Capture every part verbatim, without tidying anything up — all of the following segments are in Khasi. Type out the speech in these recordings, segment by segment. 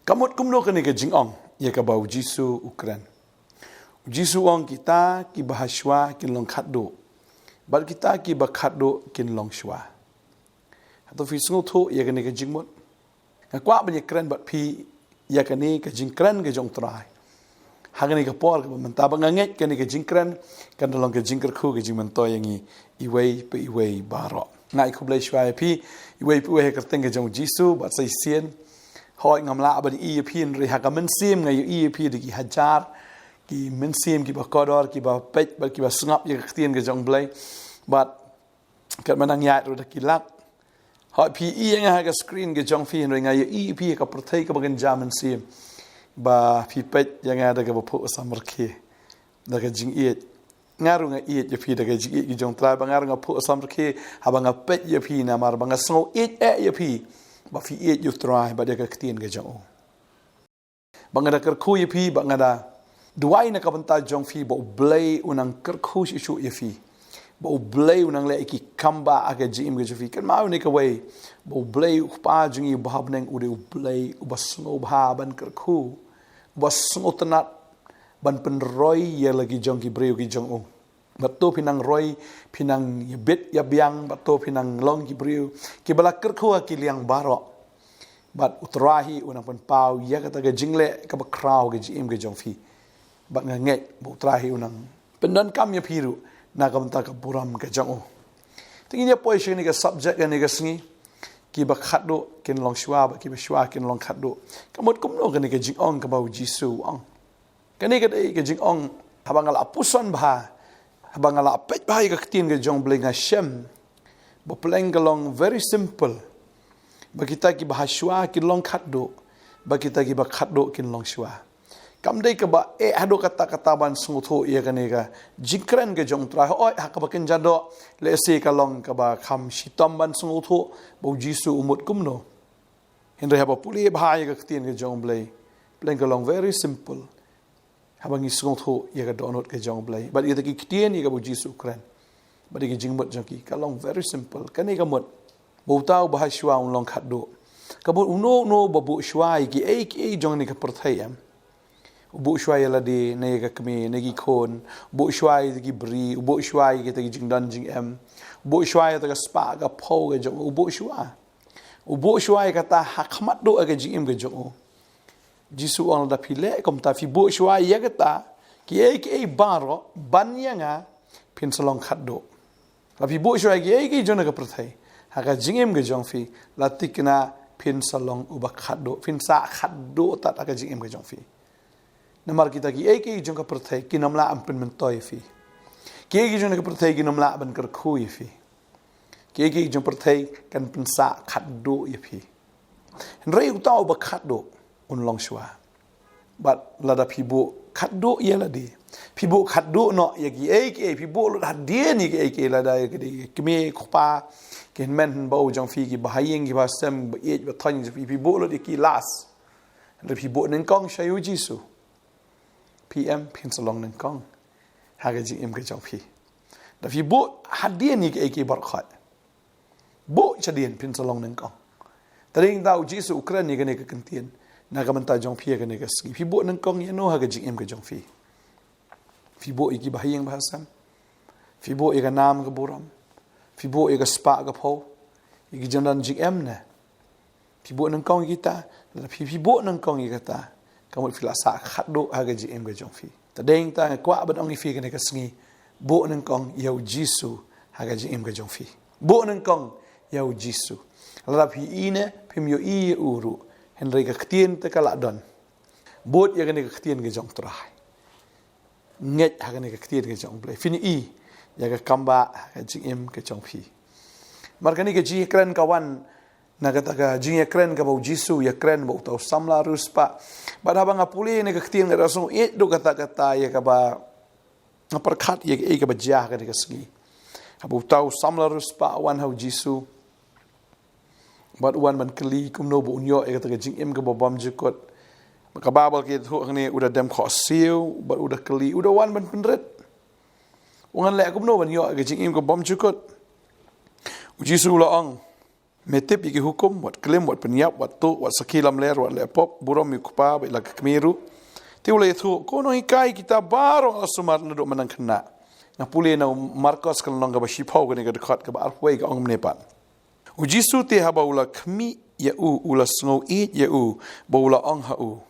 Ka mut kumno kane ka jingong ïa kaba u Jisu u kren? U Jisu u ong, kita kiba ha shuwa kin long khatduh, bad kita kiba khatduh kin long shuwa. Hato phi sngewthuh ïa kane ka jingmut? Nga kwah ban ïakren bad phi ïa kane ka jingkren ka jong u Trai ha kane ka por kaba mynta, ba nga ngeit kane ka jingkren kan da long ka jingkyrkhu, ka jingmyntoi ïa ngi iwei pa iwei baroh. Nga ai khublei shuwa ïa phi iwei pa iwei ha ka kyrteng ka jong u Jisu. Bad sa shisien, hooid, ngam lah ban ïohi ïa phi, hynrei ha ka mynsiem nga ïohi ïa phi da ki hajar ki mynsiem kiba kordor, kiba peit bad kiba sngap ïa ka ktien ka jong u Blei. Bad katba nang ïaid ruh da ki lak. Hooid, phi ïohi ïa nga ha ka screen ka jong phi, hynrei nga ïohi ïa phi ha ka pyrthei kaba kynja mynsiem, ba phi peit ïa nga da kaba phuh samrkhie, da ka jingïeit. Nga ruh nga ïeit ïa phi da ka jingïeit ka jong u Trai, ba nga ruh nga phuh samrkhie haba nga peit ïa phi, namar ba nga sngew ïeit eh ïa phi, ba phi ïeit ïa u Trai bad ïa ka ktien ka jong u. Ba nga da kyrkhu ïa phi, ba nga da duwai na ka bynta jong phi, ba u Blei un nang kyrkhu shuh shuh ïa phi, ba u Blei un nang leh ïa ki kambah ha ka jingim ka jong phi. Kynmaw ïa kawei, ba u Blei u Kpa jong ngi uba ha bneng u dei u Blei uba sngewbha ban kyrkhu, uba sngewtynnat ban pynroi ïa la ki jong ki briew ki jong u. Bad to phin nang roi, phin nang ïabit ïabiang, bad to phin nang long ki briew kiba la kyrkhu ha ki liang baroh. Bad u Trai hi un nang pynpaw ïa kata ka jingleh kaba khraw ha ka jingim ka jong phi. Bad nga ngeit ba u Trai hi un nang pyndonkam ïa phi ruh na ka bynta ka burom ka jong u. Te ngin ïa poi sha kane ka subject kane ka sngi. Kiba khatduh kin long shuwa, bad kiba shuwa kin long khatduh. Ka mut kumno kane ka jingong kaba u Jisu u ong? Kane ka dei ka jingong haba nga la puson bha, haba nga la peit bha ïa ka ktien ka jong u Blei, nga shem ba pleng ka long very simple, ba kita kiba ha shuwa kin long khatduh, ba kita kiba khatduh kin long shuwa. Kam dei kaba eh haduh katta katta ban sngewthuh ïa kane ka jingkren ka jong u Trai. Hooid, ha kaba kynja doh, lehse ka long kaba kham shitom ban sngewthuh ba u Jisu u mut kumno. Hynrei haba pule bha ïa ka ktien ka jong u Blei, pleng ka long very simple. Haba ngi sngewthuh ïa ka dohnud ka jong u Blei, bad ïa kita ki ktien ïa kaba u Jisu u kren, bad ïa ka jingmut jong ki, ka long very simple. Kane ka mut ba uta uba ha shuwa un long khatduh. Ka mut uno uno uba buh shuwa ïa kiei kiei jong kane ka pyrthei, em. U buh shuwa ïa lade, ne ïa ka kmie, ne ki khun. U buh shuwa ïa ki bri, u buh shuwa ïa kita ki jingdon jingem. U buh shuwa ïa kata ka spah ka phew ka jong u, u buh shuwa. U buh shuwa ïa kata ha khmat duh ka jingim ka jong u. Jisu u ong, lada phi leh kumta, phi buh shuwa ïa kata, kiei kiei baroh ban ïa nga, phin sa long khatduh. Lada phi buh shuwa ïa kiei kiei jong kane ka pyrthei ha ka jingim ka jong phi, la thikna phin sa long uba khatduh, phin sah khatduh tad ha ka jingim ka jong phi. Namar kita kiei kiei jong ka pyrthei kin ym lah ban pynmyntoi ïa phi. Kiei kiei jong ka pyrthei kin ym lah ban kyrkhu ïa phi. Kiei kiei jong ka pyrthei kan pynsah khatduh ïa phi. Hynrei uta uba khatduh un long shuwa. Bad lada phi buh khatduh ïa lade, phi buh khatduh noh ïa kiei kiei, phi buh lut hadien ïa kiei kiei, lada ïa ki dei kmie kpa, ki hynmen hynbew jong phi, kiba ha ïing kiba ha sem, ba ïeit ba thoiñ jong phi, phi buh lut ïa ki last. Hynrei phi buh nyngkong sha u Jisu, phi, em, phin sa long nyngkong ha ka jingim ka jong phi. Da phi buh hadien ïa kiei kiei baroh khoit, buh shadien, phin sa long nyngkong. Te dei ta u Jisu u kren ïa kane ka kyntien na ka bynta jong phi ha kane ka sngi. Phi buh nyngkong ïano ha ka jingim ka jong phi? Phi buh ïa kiba ha ïing ba ha sem? Phi buh ïa ka nam ka burom? Phi buh ïa ka spah ka phew, ïa ki jingdon jingem, ne? Phi buh nyngkong ïa kita? Lada phi, phi buh nyngkong ïa kata, ka mut phi la sah khatduh ha ka jingim ka jong phi. Te dei ta nga kwah ban ong ïa phi kane ka sngi, buh nyngkong ïa u Jisu ha ka jingim ka jong phi. Buh nyngkong ïa u Jisu. Lada phi ïohi ne phim ïohi ïa u ruh, hynrei ka ktien te ka la don. Bud ïa kane ka ktien ka jong u Trai. Ngeit ha kane ka ktien ka jong u Blei, phin ïohi ïa ka kambah ha ka jingim ka jong phi. Namar kane ka jingïakren ka wan na kata ka jingïakren kaba u Jisu u ïakren bad uta u samla riewspah. Bad haba nga pule ïa kane ka ktien, nga da sngew ïeit duh katta katta ïa kaba nga pyrkhat ïa kaei kaba jia ha kane ka sngi. Haba uta u samla riewspah u wan ha u Jisu, bad u wan ban kylli kumno ba un ïoh ïa kata ka jingim kaba bymjukut. Ka Baibl ka ïathuh hangne, u da dem khohsiew bad u da kylli, u da wan ban pynrit. U ong, ngan leh kumno ban ïoh ïa ka jingim kaba bymjukut? U Jisu u la ong, Me tip ïa ki hukum, wat klim, wat pynïap, wat tuh, wat sakhi lamler, wat leh pop, burom ïa u kpa bad ïa la ka kmie ruh. Te u la ïathuh, ko nonghikai, kita baroh nga la sumar naduh mynhynnin khynnah. Nga pule na u Markos ka lynnong kaba shiphew, kane ka dkhot kaba arphew wei ka ong kumne pat. U Jisu te haba u la khmih ïa u, u la sngewieit ïa u, bad u la ong ha u.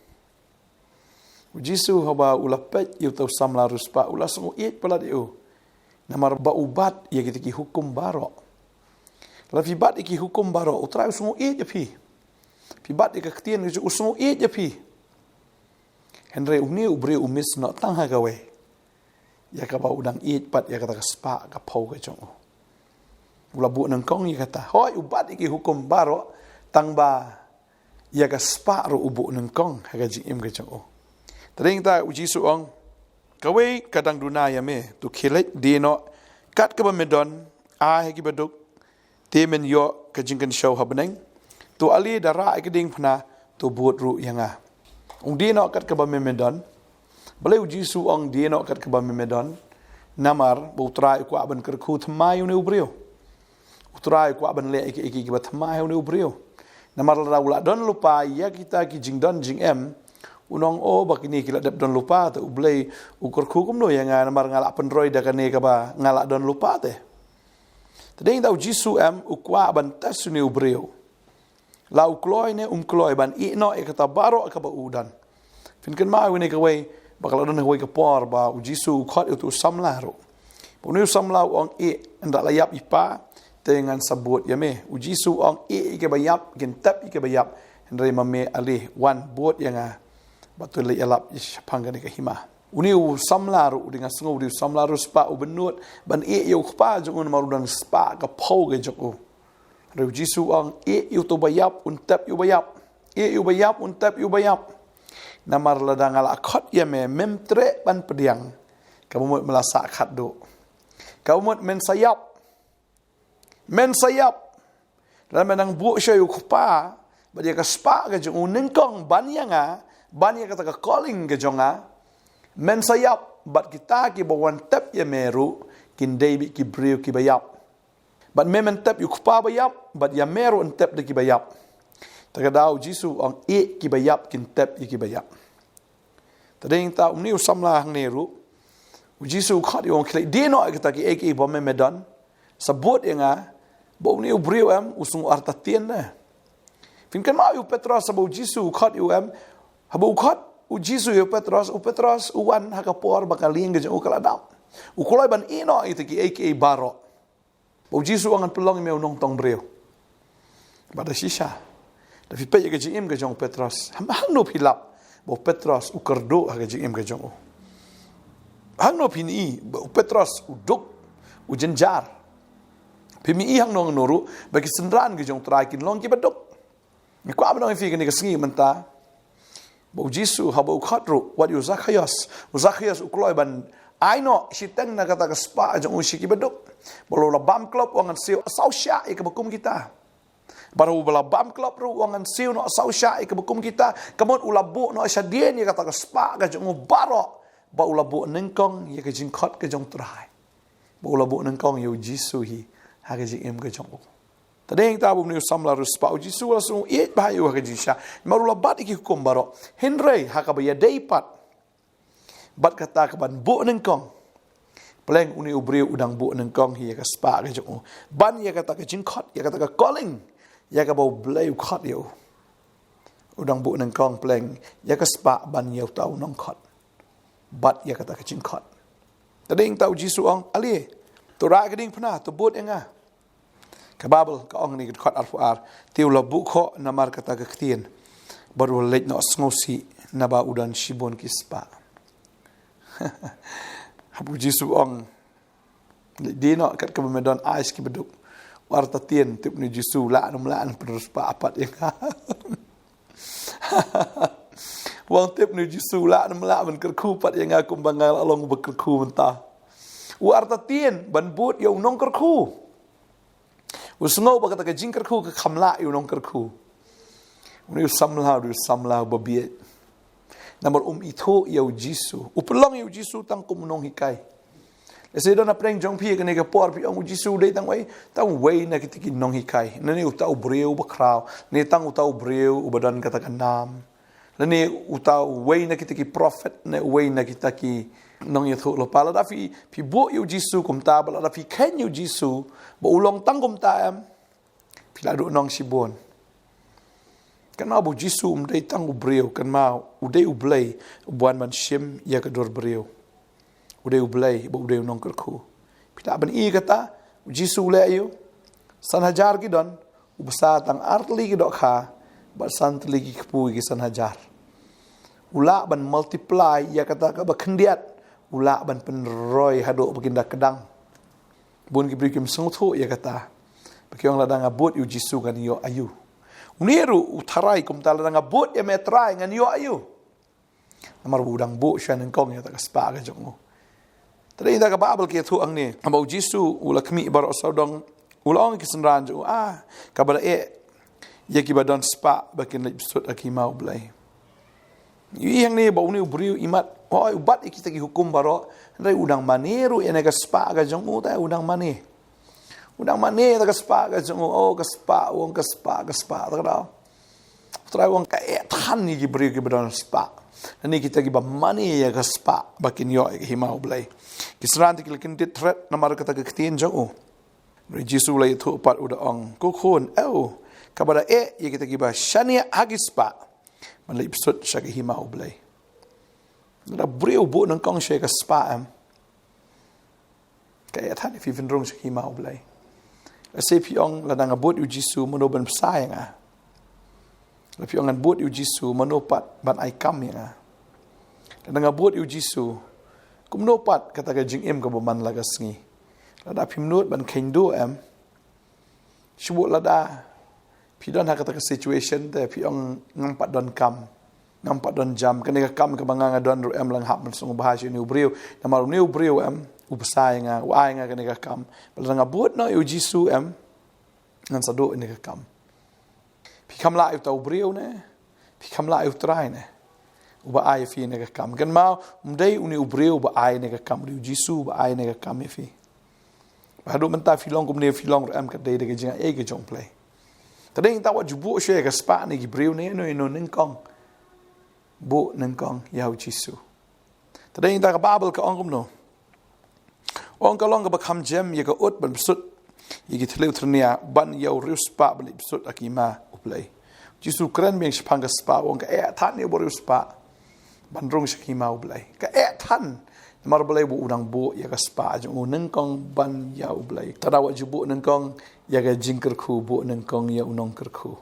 U Jisu haba u la peit ïa uta u samla riewspah, u la sngewieit palat ïa u. Namar ba u bat ïa kita ki hukum baroh. Lada phi bat ïa ki hukum baroh, U Trai u sngewieit ïa phi. Phi bat ïa ka ktien ka jong u, u sngewieit ïa phi. Hynrei une u briew u miss noh tang ha kawei. Ïa kaba u dang ïeit pat ïa kata ka spah ka phew ka jong u. U la buh nyngkong ïa kata. Hooid, u bat ïa ki hukum baroh, tang ba ïa ka spah ruh u buh nyngkong ha ka jingim ka jong u. Te dei nangta u Jisu u ong, kawei ka dang duna ïa me, to khie leit die noh kat kaba me don, ai ha ki baduk, te men ïoh ka jingkynshew ha bneng. To ale da rah ïa ka diengphna, to bud ruh ïa nga. Ong die noh kat kaba me me don. Balei u Jisu u ong die noh kat kaba me me don? Namar ba U Trai u kwah ban kyrkhu thymmai ïa une u briew. U Trai u kwah ban leh ïa ki, ïa ki, ïa ki ba thymmai ïa une u briew. Namar lada u la don lypa ïa kita ki jingdon jingem, un ong, o, ba kine ki la dep don lypa te, U Blei u kyrkhu kumno ïa nga namar nga la pynroi da kane kaba nga la don lypa te. Te dei nangta u Jisu em u kwah ban test une u briew. La u kloi ne um kloi ban ïeh noh ïa kata baroh kaba u don. Phin kynmaw ïa une kawei, ba ka la don kawei ka por ba u Jisu u khot ïa uta u samla ruh. Ba une u samla u ong, ïeh, ynda la ïap i pa, te ngan sa bud ïa me. U Jisu u ong, ïeh ïa kiba ïap, kin tep ïa kiba ïap. Hynrei ma me ale, wan bud ïa nga. Bad to leit ïalap shaphang kane ka hima. Une u samla ruh, u dei, nga sngew u dei u samla riewspah u bynnud ban ïeh ïa u kpa jong u namar u don spah ka phew ka jong u. Hynrei u Jisu u ong, ïeh ïa uta uba ïap, un tep ïa uba ïap. Ïeh ïa uba ïap, un tep ïa uba ïap. Namar lada nga la khot ïa me, mem treh ban pdiang. Kaba mut me la sah khatduh. Kaba mut men sa ïap. Men sa ïap. Lada me dang buh shuwa ïa u kpa bad ïa ka spah ka jong u nyngkong ban ïa nga, ban ïa kata ka calling ka jong nga. Men sa ïap, bad kita kiba wan tep ïa me ruh kin dei beit ki briew kiba ïap. Bad me men tep ïa u kpa ba ïap, bad ïa me ruh yn tep da kiba ïap. Te ka daw u Jisu u ong, ïeh, kiba ïap kin tep ïa kiba ïap. Te dei nangta une u samla hangne ruh, u Jisu u khot ïa u, u ong, khie leit die noh ïa kita kiei kiei ba me me don, sa bud ïa nga. Bad une u briew em u sngew artatien ne. Phin kynmaw ïa u Petros, haba u Jisu u khot ïa u em, haba u khot u Jisu ïa u Petros, u Petros u wan ha ka por ba ka lieng ka jong u ka la dap. U kloi ban ïeh noh ïa kita kiei kiei baroh. Ba u Jisu u ong, ngan pynlong ïa me u nongtong briew. Bad da shisha, da phi peit ïa ka jingim ka jong u Petros, hangno phi lap ba u Petros u kyrduh ha ka jingim ka jong u? Hangno phin i ba u Petros u duk, u jynjar? Phim i hangno hangno ruh ba ki synran ka jong u Trai kin long kiba duk. Nga kwah ban ong ïa phi kane ka sngi mynta, ba u Jisu haba u khot ruh, wat ïa u Zakhaios. U Zakhaios u kloi ban ai noh shiteng na kata ka spah jong u sha kiba duk. Bad u la bam klop, u ong, ngan siew saw shah ïa kaba kum kita. Bad haba u la bam klop ruh, u ong, ngan siew noh saw shah ïa kaba kum kita. Ka mut u la buh noh shadien ïa kata ka spah ka jong u baroh. Bad u la buh nyngkong ïa ka jingkhot ka jong u Trai. Bad u la buh nyngkong ïa u Jisu hi ha ka jingim ka jong u. Te dei nangta ba une u samla riewspah, u Jisu u la sngewieit bha ïa u ha ka jingshisha. Namar u la bat ïa ki hukum baroh. Hynrei ha kaba ïadei pat bad kata ka ban buh nyngkong, pleng une u briew u dang buh nyngkong hi ïa ka spah ka jong u. Ban ïa kata ka jingkhot, ïa kata ka calling, ïa kaba U Blei u khot ïa u. U dang buh nyngkong pleng ïa ka spah ban ïa uta u nongkhot. Bad ïa kata ka jingkhot. Te dei nangta u Jisu u ong, ale, to rah ïa ka diengphna, to bud ïa nga. Ka Baibl ka ong ha kane ka dkhot arphew ar, te u la buh khoh namar kata ka ktien. Bad u la leit noh sngewsih naba u don shibun ki spah. Haba u Jisu u ong, leit die noh kat kaba me don, ai sha kiba duk. U artatien, tip une u Jisu u lah ne ym lah ban pynriewspah pat ïa nga. U ong, tip une u Jisu u lah ne ym lah ban kyrkhu pat ïa nga kumba nga la long uba kyrkhu mynta. U artatien ban bud ïa u nongkyrkhu. U sngew ba kata ka jingkyrkhu ka kham lah ïa u nongkyrkhu. Une u samla, u samla uba bieit. Namar um ithuh ïa u Jisu. U pynlong ïa u Jisu tang kum u nonghikai. Lehse don hapdeng jong phi kane ka por phi ong, u Jisu u dei tang uei, tang uwei na kita ki nonghikai, lane uta u briew bakhraw, lane tang uta u briew uba don kata ka nam, lane uta uwei na kita ki prophet, lane uwei na kita ki nongïathuhlypa. Lada phi, phi buh ïa u Jisu kumta, bad lada phi kheiñ ïa u Jisu ba u long tang kumta, em, phi la duh nong shibun. Kynmaw ba u Jisu um dei tang u briew, kynmaw u dei U Blei uba wan ban shim ïa ka dur briew. U dei U Blei bad u dei u nongkyrkhu. Phi lah ban i kata, u Jisu u leh aïu? San hajar ki don, u bsa tang ar tylli ki dohkha bad san tylli ki kpu ïa ki san hajar. U lah ban multiply ïa kata kaba khyndiat, u lah ban pynroi haduh ba kin da kdang. Bun ki briew kim sngewthuh ïa kata. Ba ki ong, lada nga bud ïa u Jisu ngan ïoh aïu? Une ruh u tharai kumta, lada nga bud ïa me Trai ngan ïoh aïu? Namar ba u dang buh sha nyngkong ïa kata ka spah ka jong u. Te dei kata ka Baibl ka ïathuh hangne ba u Jisu u la khmih baroh sawdong, u la ong ïa ki synran jong u, ah, kaba da eh ïa kiba don spah ba kin leit bsut ha ka hima U Blei. Ïohi hangne ba une u briew imat, hooid, u bat ïa kita ki hukum baroh, hynrei u dang mane ruh ïa kane ka spah ka jong u, te u dang mane. U dang mane ïa ka spah ka jong u, oh, ka spah, u ong, ka spah, ka spah, te ka dei. U Trai u ong, ka eh than ïa ki briew kiba don spah, lane kita kiba mane ïa ka spah ba kin ïoh ïa ka hima U Blei. Ki synran te ki la kyndit thret namar kata ka ktien jong u. Hynrei u Jisu u la ïathuh pat, u da ong, ko khun, eh, kaba da eh ïa kita kiba shaniah ha ki spah ban leit bsut sha ka hima U Blei. Lada u briew u buh nyngkong sha ka spah, em, ka eh than ïa phi phin rung sha ka hima U Blei. Lehse phi ong, lada nga bud ïa u Jisu, mano ban bsa ïa nga? Lada phi ong, ngan bud ïa u Jisu, mano pat ban ai kam ïa nga? Lada nga bud ïa u Jisu, kumno pat kata ka jingim kaba man la ka sngi? Lada phim nud ban kheiñ duh, em, shu buh, lada phi don ha kata ka situation te phi ong, ngam pat don kam, ngam pat don jam, kane ka kam kaba nga nga don ruh, em, la nga hap ban sngewbha sha une u briew, namar une u briew, em, u bsa ïa nga, u ai ïa nga kane ka kam. Bad lada nga bud noh ïa u Jisu, em, ngan sa duh ïa kane ka kam. Phi kham lah ïa uta u briew ne phi kham lah ïa u Trai ne uba ai ïa phi kane ka kam? Kynmaw, um dei une u briew uba ai kane ka kam, u dei u Jisu uba ai kane ka kam ïa phi. Bad haduh mynta phi long kumne, phi long ruh, em, ka dei da ka jingaiei ka jong U Blei. Te dei, nangta wat ju buh shuh ïa ka spah na ki briew ne ïa uno uno, nyngkong buh nyngkong ïa u Jisu. Te dei, nangta ka Baibl ka ong kumno? Ong, ka long kaba kham jem ïa ka ut ban bsut ïa ki thliew tyrnia ban ïa u riewspah ban leit bsut ha ka hima U Blei. U Jisu u kren biang shaphang ka spah, u ong, ka eh than ïa u bariewspah ban rung sha ka hima U Blei. Ka eh than, namar balei? Ba u dang buh ïa ka spah jong u nyngkong ban ïa U Blei. Te wat ju buh nyngkong ïa ka jingkyrkhu, buh nyngkong ïa u nongkyrkhu.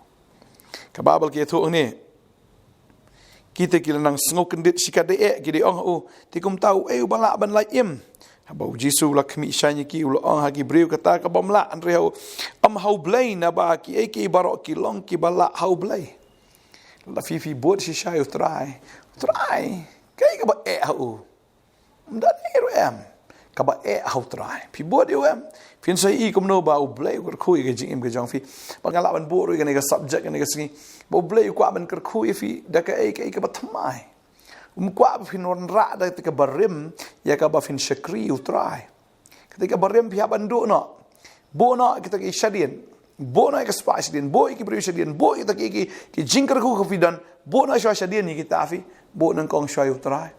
Ka Baibl ka ïathuh hangne, kita ki la nang sngew kyndit shikatdei eh, ki da ong ha u, te kumta uei uba lah ban lait im? Haba u Jisu u la khmih shaiñ ïa ki, u la ong ha ki briew, kata ka bym lah, hynrei ha u, ym ha U Blei, naba kiei kiei baroh ki long kiba lah ha U Blei. Lada phi, phi bud shisha ïa u Trai, u Trai, kaei kaba eh ha u? Ym don ei ruh, em, kaba eh ha u Trai. Phi bud ïa u, em? Phin sa ïohi kumno ba U Blei u kyrkhu ïa ka jingim ka jong phi? Ba nga lah ban buh ruh ïa kane ka subject kane ka sngi, ba U Blei u kwah ban kyrkhu ïa phi da kaei kaei kaba thymmai. Um kwah ba phin wanrah da kata kaba rim ïa kaba phin shakri ïa u Trai. Kata kaba rim phi hap ban duh noh. Buh noh kita ki shadien. Buh noh ïa ka spah shadien. Buh ïa ki briew shadien. Buh ïa kita ki, ki, ki jingkyrkhu kaba phi don. Buh noh shuwa shadien ïa kita, phi buh nyngkong shuwa ïa u Trai.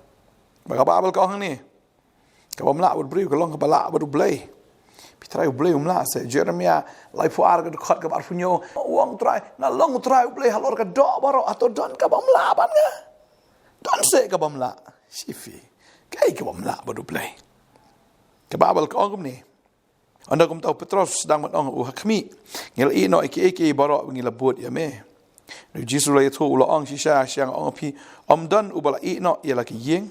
Ba ka Baibl ka ong hangne, ka bym lah bad u briew ka long kaba lah bad U Blei. Phi trai, U Blei um lah se. Jeremaïah laiphew ar ka dkhot kaba arphew hynñiew, u ong u Trai, nga long u Trai U Blei halor ka doh baroh, hato don ka bym lah bad nga? Don se ka bym lah. Shi phi, kaei ka bym lah bad U Blei? Ka Baibl ka ong kumne. Ynda kumta u Petros u sdang ban ong ha u, ha khmih, ngi la ïeh noh ïa kiei kiei baroh ba ngi la bud ïa me. U Jisu u la ïathuh, u la ong, shisha shisha nga ong ha phi, ym don uba la ïeh noh ïa la ka ïing,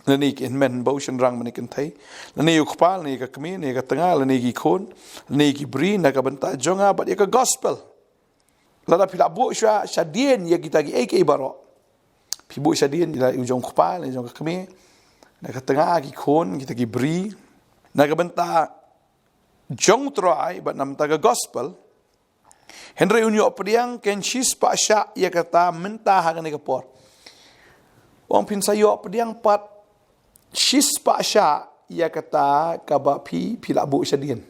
lane ïa ki hynmen, hynbew, shynrang bad ki kynthei, lane ïa u kpa, lane ïa ka kmie, lane ïa ka tnga, lane ïa ki khun, lane ïa ki bri na ka bynta jong nga bad ïa ka gospel. Lada phi la buh shuwa shadien ïa kita kiei kiei baroh, phi buh shadien ïa la, ïa u jong u kpa, ïa la u jong ka kmie, na ka tnga, ki khun, kita ki bri, na ka bynta jong u Trai bad na ka bynta ka gospel, hynrei un ïoh pdiang keiñ shispah shah ïa kata mynta ha kane ka por. Ong phin sa ïoh pdiang pat shispah shah ïa kata kaba phi, phi la buh shadien.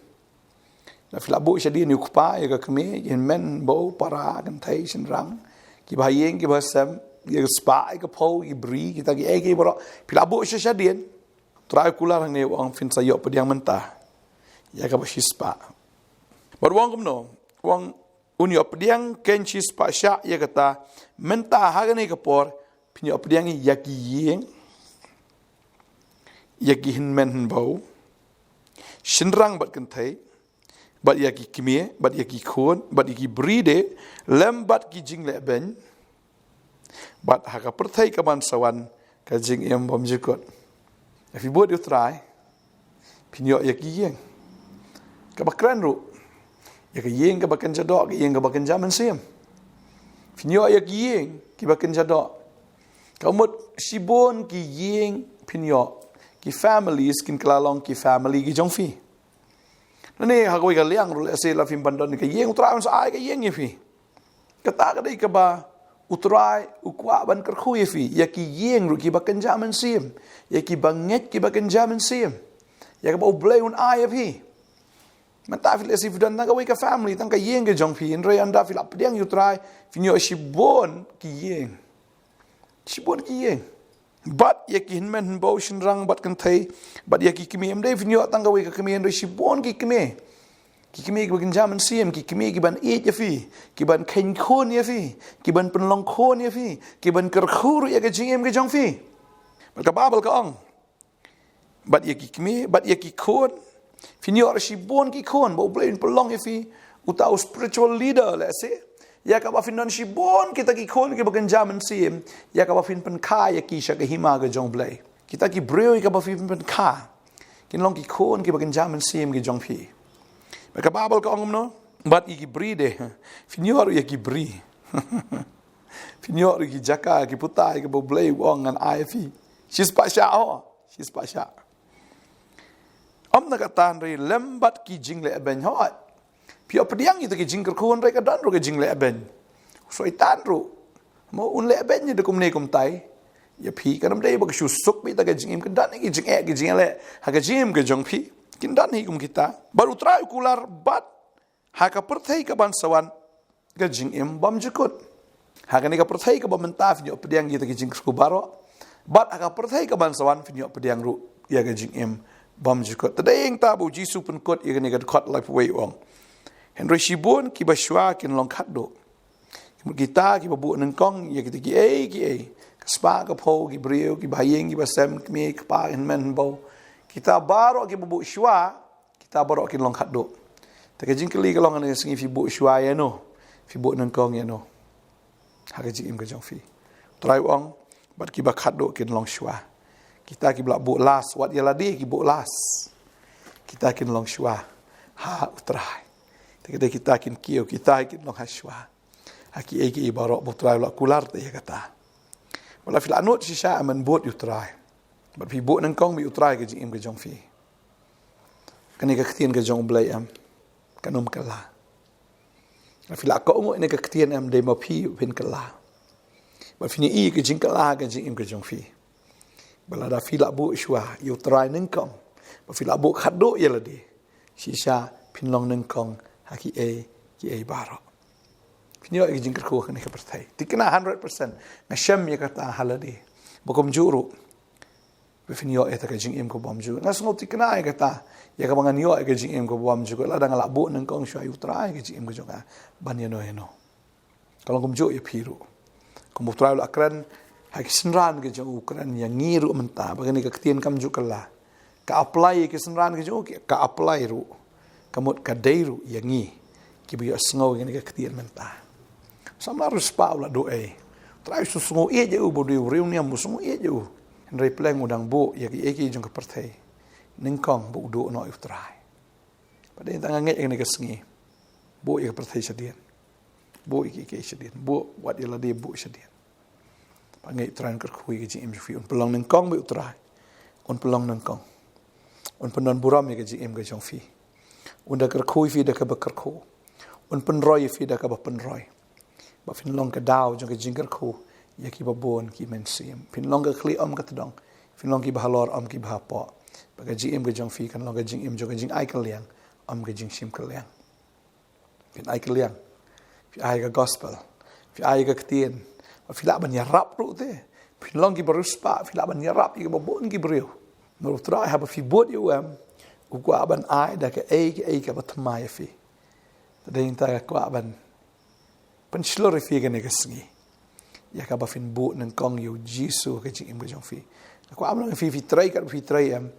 La phi la buh shadien ïa u kpa, ïa ka kmie, ïa hynmen, bau, para, kynthei, shynrang, kiba ha ïing, kiba ha sem, ïa ka spah, ïa ka phew, ïa ki bri, kita kiei kiei baroh. Phi la buh sha shadien. Trai u kular hangne u ong phin sa ïoh pdiang mynta ïa kaba shispah. Bad u ong kumno? U ong un ïoh pdiang keiñ shispah shah ïa kata, mynta ha kane ka por phin ïoh pdiang ïa ki ïing, ïa ki hynmen hynbew, shynrang bad kynthei, bad ïa ki kmie, bad ïa ki khun, bad ïa ki bri de, lem bad ki jinglehbeiñ, bad ha ka pyrthei kaban sa wan ka jingim bymjukut. Ïa phi bud ïa u Trai, phin ïoh ïa ki ïing kaba kren ruh, ïa ka ïing kaba kynja doh, ka ïing kaba kynja mynsiem. Phin ïoh ïa ki ïing kiba kynja doh. Ka mut shibun ki ïing phin ïoh, ki families kin kylla long ki family ki jong phi. Lane ha kawei ka liang ruh, lehse la phim ban don ka ïing, u Trai un sa ai ka ïing ïa phi. Kata ka dei kaba u Trai u kwah ban kyrkhu ïa phi, ïa ki ïing ruh kiba kynja mynsiem, ïa kiba ngeit kiba kynja mynsiem, ïa kaba U Blei un ai ïa phi. Mynta phi lehse phi don tang kawei ka family, tang ka ïing ka jong phi, hynrei ynda phi la pdiang ïa u Trai, phin ïoh shibun ki ïing. Shibun ki ïing. Bad ïa ki hynmen hynbew, shynrang bad kynthei, bad ïa ki kmie. Ym dei phin ïoh tang kawei ka kmie, hynrei shibun ki kmie. Ki kmie kiba kynja mynsiem, ki kmie kiban ïeit ïa phi, kiban kheiñ khun ïa phi, kiban pynlong khun ïa phi, kiban kyrkhu ruh ïa ka jingim ka jong phi. Bad ka Baibl ka ong, bad ïa ki kmie, bad ïa ki khun. Phin ïoh ruh shibun ki khun ba U Blei un pynlong ïa phi uta u spiritual leader, lehse, ïa kaba phin don shibun kita ki khun kiba kynja mynsiem, ïa kaba phin pynkha ïa ki sha ka hima ka jong U Blei. Kita ki briew ïa kaba phin pynkha kin long ki khun kiba kynja mynsiem ki jong phi. Bad ka Baibl ka ong kumno? Bad ïa ki bri de, phin ïoh ruh ïa ki bri. Phin ïoh ruh ïa ki jaka, ki puta, ïa kaba U Blei u ong ngan ai ïa phi. Shispah shah, ho. Shispah shah. Ym na kata hynrei lem bad ki jinglehbeiñ, ho. Phi ïoh pdiang ïa kita ki jingkyrkhu, hynrei ka don ruh ka jinglehbeiñ. U Soitan ruh, mo, un lehbeiñ ïa da kumne kumtai ïa phi. Kan ym dei ba ka shu suk beit ïa ka jingim, kan don ki jingeh, ki jingleh ha ka jingim ka jong phi. Kin don hi kum kita. Bad u Trai u kular, bad ha ka pyrthei kaban sa wan ka jingim bymjukut. Ha kane ka pyrthei kaba mynta phin ïoh pdiang ïa kita ki jingkyrkhu baroh, bad ha ka pyrthei kaban sa wan phin ïoh pdiang ruh ïa ka jingim bymjukut. Te dei hangta ba U Jisu u pynkut ïa kane ka dkhot laiphew wei, u ong, hynrei shibun kiba shuwa kin long khatduh. Kita kiba buh nyngkong ïa kita kiei kiei, ka spah ka phew, ki briew, kiba ha ïing kiba sem, kmie kpa, hynmen hynbew, kita baroh kiba buh shuwa, kita baroh kin long khatduh. Te ka jingkylli ka long ha kane ka sngi, phi buh shuwa ïano, phi buh nyngkong ïano ha ka jingim ka jong phi? U Trai u ong, bad kiba khatduh kin long shuwa. Kita kiba la buh last, wat ïa lade ki buh last, kita kin long shuwa ha U Trai. Te ka dei kita kin kiew, kita kin long ha shuwa ha kiei kiei baroh ba U Trai u la kular te ïa kata. Wat la phi la nud shisha, ym ban bud ïa U Trai. Bad phi buh nyngkong beit ïa U Trai ha ka jingim ka jong phi, kane ka ktien ka jong U Blei, em, kan ym kylla. Lada phi la kohnguh ïa kane ka ktien, em, dei ma phi phin kylla. Bad phin ïohi ïa ka jingkylla ha ka jingim ka jong phi. Bad lada phi la buh shuwa ïa U Trai nyngkong, bad phi la buh khatduh ïa lade, shisha phin long nyngkong ha kiei kiei baroh. Phin ïoh ïa ka jingkyrkhu ha kane ka pyrthei. Thikna hundred percent. Nga shem ïa kata ha lade. Ba kumjuh ruh, ba phin ïoh ïa kata ka jingim ka bymjukut. Nga sngew thikna ïa kata, ïa kaba ngan ïoh ïa ka jingim ka bymjukut lada nga la buh nyngkong shuwa ïa U Trai ha ka jingim ka jong nga. Ban ïano ïano. Ka long kumjuh ïa phi ruh. Kumba U Trai u la kren ha ki synran ki jong u, u kren ïa ngi ruh mynta, ba kane ka ktien kam ju kylla. Ka apply ïa ki synran ki jong u, ka apply ruh. Ka mut ka dei ruh ïa ngi kiba ïohsngew ïa kane ka ktien mynta. Samla riewspah u la duh ei. U Trai u sngew ïeit ïa u, ba u dei u riewniam, u sngew ïeit ïa u. Hynrei pleng u dang buh ïa kiei kiei jong ka pyrthei nyngkong ba u duh noh ïa U Trai. Bad dei tang nga ngeit ïa kane ka sngi, buh ïa ka pyrthei shadien. Buh ïa kiei kiei shadien. Buh wat ïa lade, buh shadien. Ba ngeit U Trai un kyrkhu ïa ka jingim jong phi. Un pynlong nyngkong beit U Trai. Un pynlong nyngkong. Un pyndonburom ïa ka jingim ka jong phi. Un da kyrkhu ïa phi da kaba kyrkhu. Un pynroi ïa phi da kaba pynroi. Ba phin long ka daw jong ka jingkyrkhu ïa kiba bun ki mynsiem. Phin long ka khlieh ym ka tdong. Phin long kiba halor ym kiba hapoh. Ba ka jingim ka jong phi kan long ka jingim jong ka jingai kylliang, ym ka jingshim kylliang. Phin ai kylliang, phi ai ka gospel, phi ai ka ktien, ba phi lah ban ïarap ruh te. Phin long kiba riewspah, phi lah ban ïarap ïa kiba bun ki briew. Namar U Trai haba phi bud ïa u em, u kwah ban ai da kaei kaei kaba thymmai ïa phi. Te dei nangta ka kwah ban pynshlur ïa phi kane ka sngi, ïa kaba phin buh nyngkong ïa U Jisu ha ka jingim ka jong phi. Ka kwah ban ong ïa phi, phi trei kat ba phi trei em,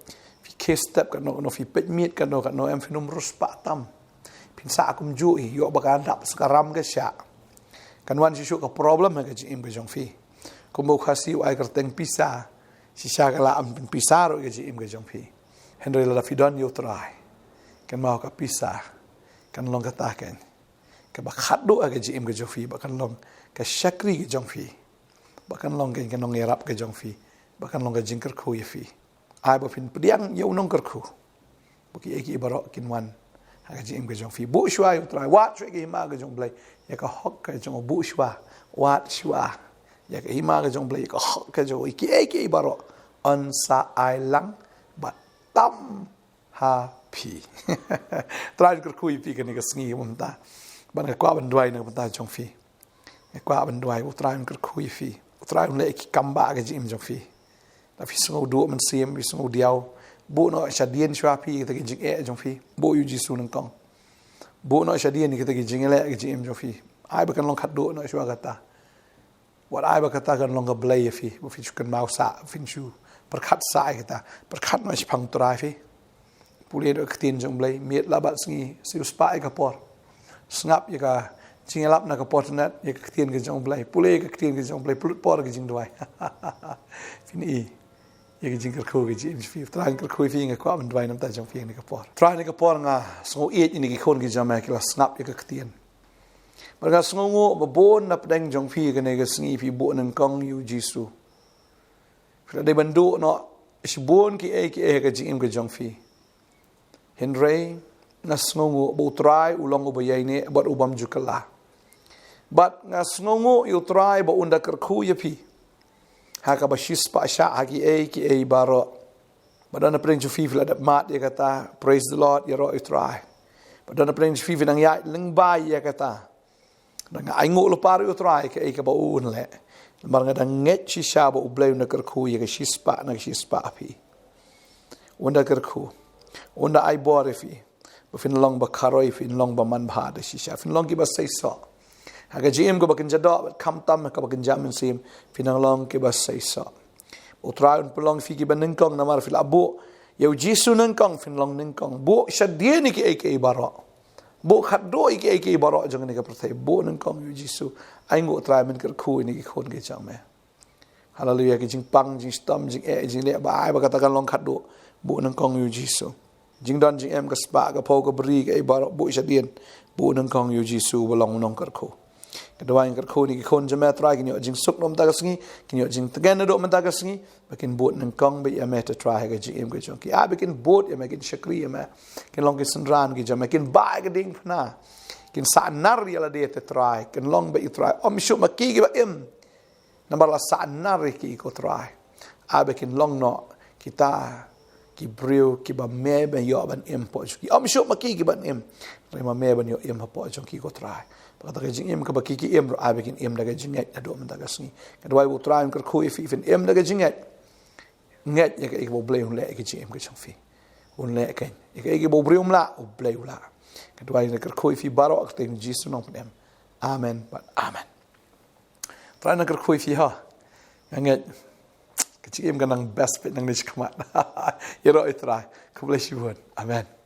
phi khie step katno katno, phi peit miet katno katno em, phin ym riewspah tam. Phin sah kumjuh hi, ïoh ba ka dap sa ka ram ka shah, kan wan shuh shuh ka problem ha ka jingim ka jong phi. Kumba u Khasi u ai kyrteng pisa, shisha ka lah ban pynpisa ruh ïa ka jingim ka jong phi. Hynrei lada phi don ïa U Trai, kynmaw, ka pisa kan long kata keiñ kaba khatduh ha ka jingim ka jong phi, ba kan long ka shakri ka jong phi, ba kan long keiñ ka nongïarap ka jong phi, ba kan long ka jingkyrkhu ïa phi. Ai ba phin pdiang ïa u nongkyrkhu, ba kiei kiei baroh kin wan ha ka jingim ka jong phi. Buh shuwa ïa U Trai, wad shuwa ïa ka hima ka jong U Blei, ïa ka hok ka jong u. Buh shuwa, wad shuwa ïa ka hima ka jong U Blei, ïa ka hok ka jong u, ïa kiei kiei baroh yn sa ai lang bad tam ha phi. Trai un kyrkhu ïa phi kane ka sngi mynta. Ban nga kwah ban duwai na ka bynta jong phi. Nga kwah ban duwai, U Trai un kyrkhu ïa phi. U Trai un leh ki kam ba ha ka jingim jong phi. Lada phi sngew duh mynsiem, phi sngew diaw, buh noh shadien shuwa phi kita ki jingeh jong phi. Buh ïa U Jisu nyngkong. Buh noh shadien kita ki jingleh ka jingim jong phi. Ai ba kan long khatduh noh shuwa kata. Wat ai ba kata kan long ka blei ïa phi, ba phin shu kynmaw sah, ba phin shu pyrkhat sah ïa kata. Pyrkhat noh shaphang U Trai phi. Pule noh ka ktien jong U Blei, miet la bad sngi, siew spah ïa ka por. Sngap ïa ka jingïalap na ka por internet, ïa ka ktien ka jong U Blei. Pule ïa ka ktien ka jong U Blei, pynlut por ïa ka jingduwai. Phin i ïa ka jingkyrkhu ka jingim jong phi. Trai un kyrkhu ïa phi, nga kwah ban duwai na ka bynta jong phi ha kane ka por. Trai, ha kane ka por nga sngew ïeit ïa kine ki khun ki jong me ki la sngap ïa ka ktien. Bad nga sngewnguh ba bun na pdeng jong phi kane ka sngi phi buh nyngkong ïa U Jisu. Phi la dei ban duh noh shibun kiei kiei ha ka jingim ka jong phi. Hynrei nga sngewnguh ba U Trai u long uba ïaineh bad u bym ju kylla. Bad nga sngewnguh ïa U Trai ba un da kyrkhu ïa phi ha kaba shispah shah ha kiei kiei baroh. Ba don na pdeng jong phi phi la dep mad ïa kata, praise the Lord, ïaroh ïa U Trai. Ba don na pdeng jong phi phi nang ïaid lyngba ïa kata. Nga ainguh lypa ruh ïa U Trai kaei kaba un leh. Namar nga da ngeit shisha ba U Blei un da kyrkhu ïa ka shispah na ka shispah phi. Un da kyrkhu. Un da ai bor ïa phi. Ba phin long ba kharoi, phin long ba manbha da shisha. Phin long kiba seisoh. Ha ka jingim kaba kynja doh bad khamtam kaba kynja mynsiem, phin nang long kiba seisoh. U Trai un pynlong phi kiba nyngkong namar phi la buh ïa U Jisu nyngkong, phin long nyngkong. Buh shadien ïa kiei kiei baroh. Buh khatduh ïa kiei kiei baroh jong kane ka pyrthei. Buh nyngkong ïa U Jisu. Ainguh Trai, men kyrkhu ïa kine ki khun ki jong me. Haleluia, ki jingpang, jingshitom, jingeh, jingleh, ba ai ba kata kan long khatduh. Buh nyngkong ïa U Jisu. Jingdon jingem, ka spah, ka phew, ka bri, kaei baroh, buh shadien. Buh nyngkong ïa U Jisu ba long u nongkyrkhu. Nga duwai, nga kyrkhu ïa kine ki khun jong me Trai, kin ïoh jingsuk naduh mynta ka sngi, kin ïoh jingtngen naduh mynta ka sngi, ba kin bud nyngkong beit ïa me Trai ha ka jingim ka jong ki. Ai ba kin bud ïa me, kin shakri ïa me, kin long ki synran ki jong me, kin bah ïa ka diengphna, kin sahnarphna ïa lade Trai, kin long beit Trai, ym shuh ma ki kiba im. Namar la sahnarphna ïa ki ko Trai. Ai ba kin long noh kita ki briew kiba me ban ïoh ban im hapoh jong ki. Ym shuh ma ki kiban im, hynrei ma me ban ïoh im hapoh jong ki ko Trai. Ba kata ka jingim kaba ki ki im ruh ai ba kin im da ka jingngeit naduh mynta ka sngi. Nga duwai ba U Trai un kyrkhu ïa phi, phin im da ka jingngeit. Ngeit ïa kaei kaba U Blei un leh ïa ka jingim ka jong phi. Un leh keiñ. Ïa kaei kaba u briew um lah, U Blei u lah. Nga duwai, nga kyrkhu ïa phi baroh ha ka kyrteng U Jisu u nongpynim. Amen bad amen. Trai un kyrkhu ïa phi ha. Nga ngeit ka jingim kan nang best beit nangne shakhmat. Ïaroh ïa U Trai. Khublei shibun. Amen.